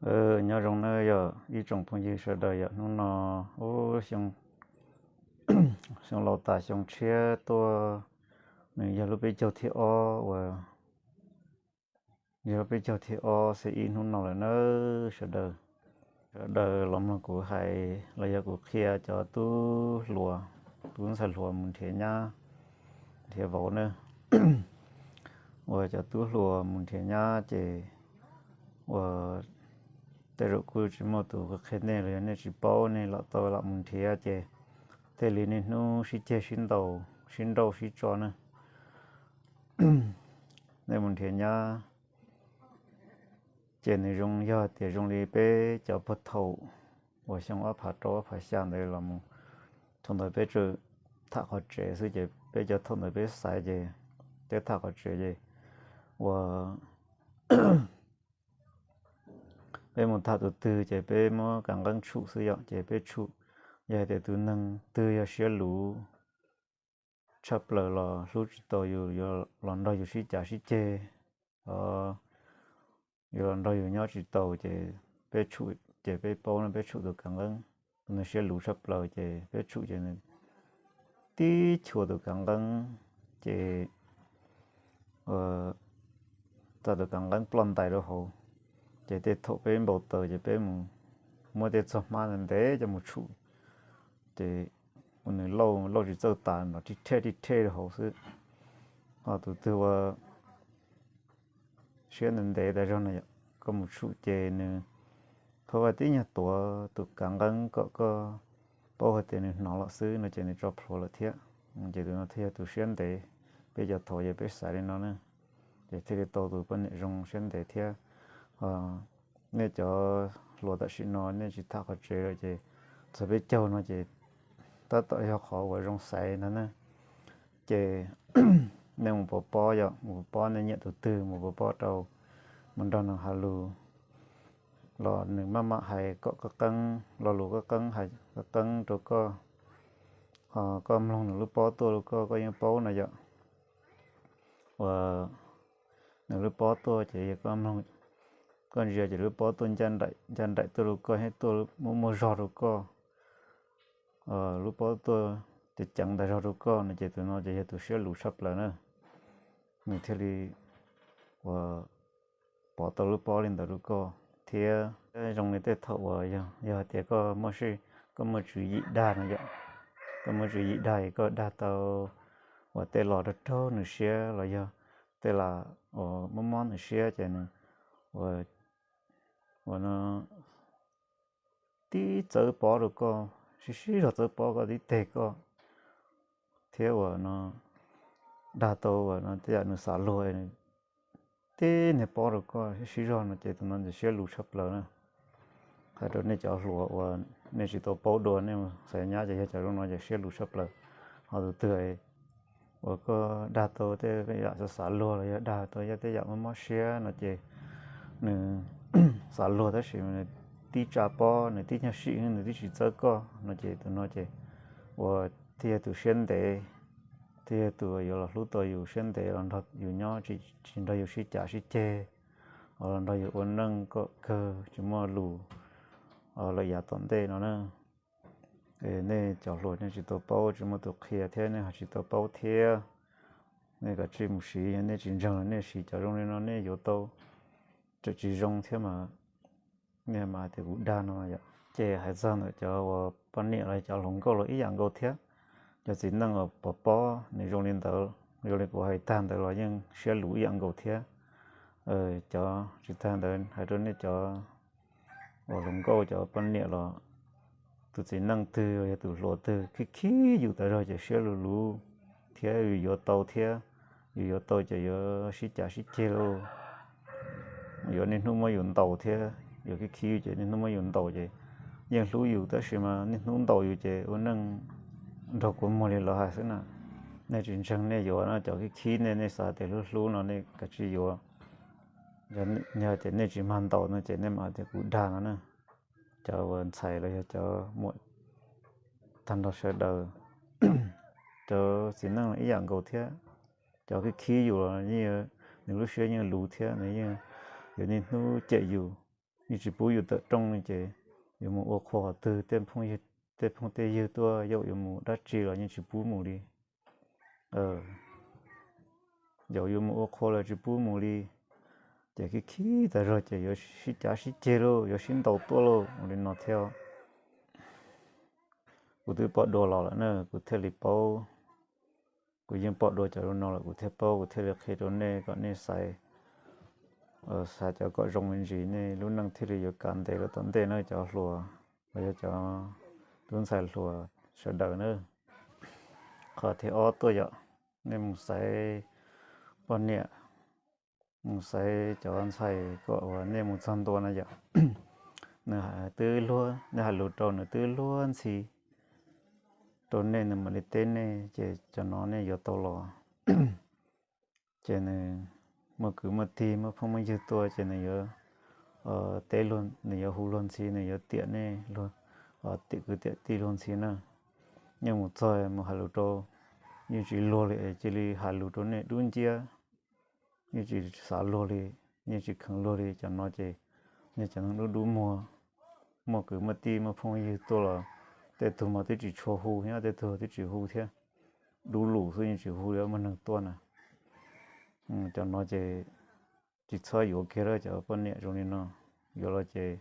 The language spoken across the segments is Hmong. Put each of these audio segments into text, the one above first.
Nyob zoo nawb yog ib tsoom phooj ywg sawv daws yom, hnub no ub xyoo laus tas xyoo tshiab tuaj, nws yog lub peb caug thib ob uas, yog lub peb caug thib ob xib ib hnub no lawm nawb sawv daws. Sawv daws los mloog kuv hais los yog kuv qhia cov tub hluas, tub ntxhais hluas mus nrhiav nyab nrhiav vauv nawb. Uas cov tub hluas mus nrhiav nyab ces uas tej zaum kuj tsis muaj tus qhia nej los yog nej tsis paub, nej lam tau lam mus nrhiav ces thiaj li niaj hnub sib ceg sib ntaus sib nrauj sib tso na. Nej mus nrhiav nyab ces nws zoo, yog tias zoo li peb cov puag thaum uas xyoo ob phav rau ob phav xya ntawd los mus, thaum ntawd peb tsuas tham qhov tsev xwb ces peb cov thaum ntawd peb xaiv ces peb tham qhov tsev ces uas peb mus tham tus twg ces peb muab kav nqeeb tshum xwb yom, ces peb tshum. Yog hais tias tus neeg twg yog siab luv tshaj plaws los hlub tsis tau yus, yuav los nrog yus sib cav sib ceg, yuav los nrog yus nyob tsis tau ces peb tshum, ces peb paub no peb tshum tus kav nqeeb. Tus neeg siab luv tshaj plaws ces peb tshum ces nws tib chua tus kav nqeeb ces txawm tus kav nqeeb ploj ntais rau hauv. Ces tej thaum peb npau taws ces peb mus muab tej txoj hmab ntev ntev coj mus tshum, ces nws lauj lauj tsis txawj tas nrov rhij rhej rhij rhej rau hauv xwb. Ho tus twg ua siab ntev ntev tas zog no yom, koj mus tshum ces nws pheej ua tib nyuag tuav tus kav nqeeb kom koj paub hais tias nws hnov lawm xwb no ces nws tso plhuav lawm thiab. Ces tus no thiaj yog tus siab ntev. Peb cov thaum yog peb xaiv li no na, ces thiaj li tau tus poj niam zoo siab ntev thiab. Nej cov hluas tam sim no nej tsis tham qhov tsev lawm ces txog peb caug no ces tab tom yog qhov uas zoo xaiv ntag na. Ces nej mus pov pob yom, mus pov pob nej nyiam tus twg mus pov pob rau, mus nrog nws hais lus los nws maj mam hais kom koj qeeb, lo lus koj qeeb hais koj qeeb rau koj. Ho koj mloog nws lub pob tuaj rau koj, koj yeej paub no yom. Uas nws lub pob tuaj ces yog koj mloog, koj ntsia ces lub pob tuaj ncaj nraim tuaj rau koj thiab tuaj muaj muaj zog rau koj, lub pob tuaj ceev ceev ntag zog rau koj no ces tus no ces yog tus siab luv tshaj plaws na. Nws thiaj li uas pov tau lub pob li ntawd rau koj thiab. Zoo li tej thaum uas yog hais tias koj muaj, koj muaj tswv yim dag no yom, koj muaj tswv yim dag es koj dag tau uas tej los raug raug nws siab los yog tej los uas mob mob nws siab ces nws uas no tib txawb pob rau koj, sib sib zog txawb pob koj tib teg koj thiab uas no dag tau uas no tej yam nws xav luag tib niag pob rau koj sib sib zog no ces tus no siab luv tshaj plaws na. Hais rau nej cov hluas uas nej tsis tau paub dua, nej xaiv nyab ces yog cov zoo no ces siab luv tshaj plaws. Ho tus twg uas koj dag tau tej yam xav xav luag los yog dag tau yog tej yam mob mob siab no ces nws xav luag tab sis nws tib tsa pob, nws tib nyuag sim nws twb tsis txawb koj no ces tus no ces uas thiaj yog tus siab ntev, thiaj yog tus yuav los hlub tau yus siab ntev los nrog yus nyob, tsis nrog yus sib cav sib ceg, los nrog yus ua neej kom kawg tsis muaj lus lawm yav tom ntej no na. Nej cov hluas nej tsis tau paub, tsis muaj tus qhia thiab nej ho tsis tau paub thiab, nej kav tsij mus siv, yog nej tsis ntseeg los nej siv cov zoo li no nej yuav tau, tseem tsis zoo thiab mas nej mas tias kuv dag no yom. Ces hais txog ntawm cov uas poj niam los cov hluas nkauj los ib yam nkaus thiab. Cov txiv neej uas pov pob nws zoo li ntawd, zoo li kuv hais tag ntawd los yeej siab luv ib yam nkaus thiab. Cov tsis tag ntawd hais rau nej cov uas hluas nkauj cov poj niam los tus txiv neej twg los yog tus hluas twg khib khib yus tas zog ces siab luv luv thiab yus yuav tau thiab, yus yuav tau ces yuav sib cav sib ceg lauj, yuav niaj hnub muab yus ntaus thiab, yuav khib khib ces niaj hnub muab yus ntaus ces yeej hlub yus tab sis mas niaj hnub ntaus yus ces ua neej nrog kua muag li lawv hais xwb na. Nej tsis ntseeg nej yuav no, cov khib khib nej, nej xav tias hlub hlub no nej kav tsij yuav. Yog tias nej tsis mag ntaus no ces nej mam tias kuv dag no na. Cov uas ntxhais los yog cov muam tag nrho sawv daws, cov txiv neej los ib yam nkaus thiab. Cov khib khib yus los yeej, nws lub siab yeej luv thiab nws yeej yuav niaj hnub cem yus. yeej tsis pub yus tawm rooj li ces yuav mus ua qhua qhov twg, tej phooj tej ywg tuaj yaum yuav mus dab tsi los yeej tsis pub mus li. Yaum yuav mus ua qhua los tsis pub mus li. Ces khib khib tas zog ces yuav sib cav sib ceg lauj, yuav sib ntaus tuaj lauj, ua li no thiab. Kuv twb pom dua los lawm na, kuv thiaj li paub. Kuv yeej pom dua cov zoo no lawm kuv thiaj paub, kuv thiaj li qhia rau nej kom nej xaiv, xaiv cov kom zoo me ntsis, nej lub neej thiaj li yuav kav ntev rau tom ntej na cov hluas, los yog cov tub ntxhais hluas sawv daws na. Qhov thib ob tuaj yom, nej mus xaiv poj niam, mus xaiv cov ntxhais kom uas nej mus txog ntua na yom, nws twb luag, nej hais lus rau nws twb luag ntxhi rau nej, nws mam li teb nej, ces cov no nej yuav tau los. Ces nws muaj kwv muaj tij muaj phooj muaj ywg tuaj ces nws yuav teb luag, nws yuav hu luag ntxhi, nws yuav tiam nej, tiam kwv tiam tij luag ntxhi na. Yeej mus txog mus hais lus rau, yeej tsis luag li, cia li hais lus rau nej dub nciab, yeej tsis xav luag li, yeej tsis kheev luag li. Cov no ces yog cov neeg dub dub muag, muaj kwv muaj tij muaj phooj ywg tuaj los tej tug mas twb tsis tshua hu thiab, tej tug twb tsis hu thiab, dub lus xwb yeej tsis hu li muaj neeg tuaj na. Cov no ces tsis txhob yuav kiag lawm, cov poj niam zoo li no, yuav los ces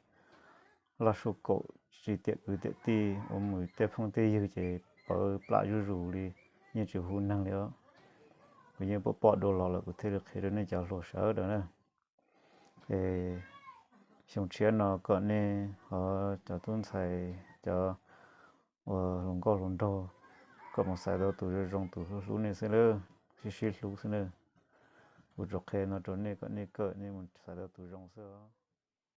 laj suj kaum tsis tiam kwv tiam tij ua mus tej phooj tej ywg ces pawv plam zuj zus li, yeej tsis hu neeg li os. Kuv yeej pom pom dua los lawm kuv thiaj li qhia rau nej cov hluas sawv daws na. Es xyoo tshiab no kom nej ho cov tub ntxhais, cov uas hluas nkauj hluas nraug, kom mus xaiv tau tus zoo zoo, tus hlub hlub nej xwb lawm, sib sib hlub xwb na. Kuv tsuas qhia no rau nej kom nej kawm, nej mus xaiv tau tus zoo xwb.